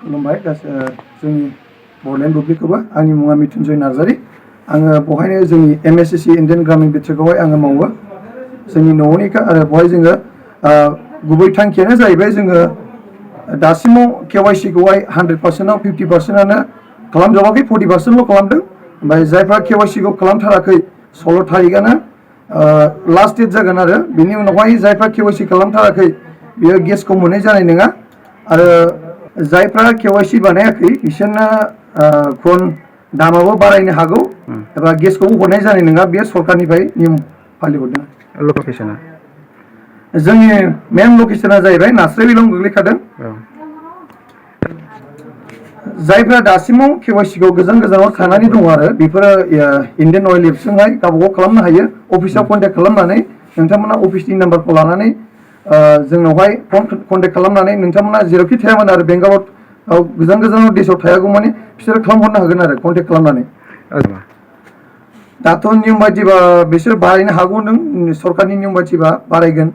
खुलुमबाय जोंनि बड'लेण्ड बुब्लिखौबो आंनि मुङा मिथुनजय नार्जारि आङो बहायनो जोंनि एमएससिसि इन्डियान ग्रामीण बिट्राकआवहाय आङो मावो जोंनि न'निखा आरो बहाय जोङो गुबै थांखियानो जाहैबाय जोङो दासिमाव केवाइसि खौहाय 100%आव 50%आनो खालामजोबाखै 40%ल' खालामदों ओमफ्राय जायफ्रा केवाइसि खौ खालामथाराखै 16 तारिखआनो लास्ट डेट जागोन आरो बिनि उनावहाय जायफ्रा केवाइसि खालामथाराखै बियो गेसखौ मोननाय जानाय नङा आरो जायफ्रा केवाइसि बानायाखै बिसोरना दामाबो बारायनो हागौ एबा गेसखौबो हरनाय जानाय नङा बेयो सरकारनिफ्राय नियम फालिहरदों। लकेसना जोंनि मेन लकेसना जाहैबाय नास्रायबिलाव गोग्लैखादों। जायफ्रा दासिमाव केवाइसि खौ गोजानाव थानानै दङ आरो बेफोरो इन्डियान अइल एप्सजोंहाय गावबागाव खालामनो हायो अफिसाव कन्टेक्ट खालामनानै नोंथांमोना अफिसनि नाम्बारखौ लानानै जोंनावहाय कन्टेक्ट खालामनानै नोंथांमोना जेरावखि थाया मानो आरो बेंगालराव गोजानाव देशआव थायागौ माने बिसोरो खालामहरनो हागोन आरो कन्टेक्ट खालामनानै। दाथ' नियम बायदिबा बिसोर बारायनो हागौ नों सरकारनि नियम बायदिबा बारायगोन।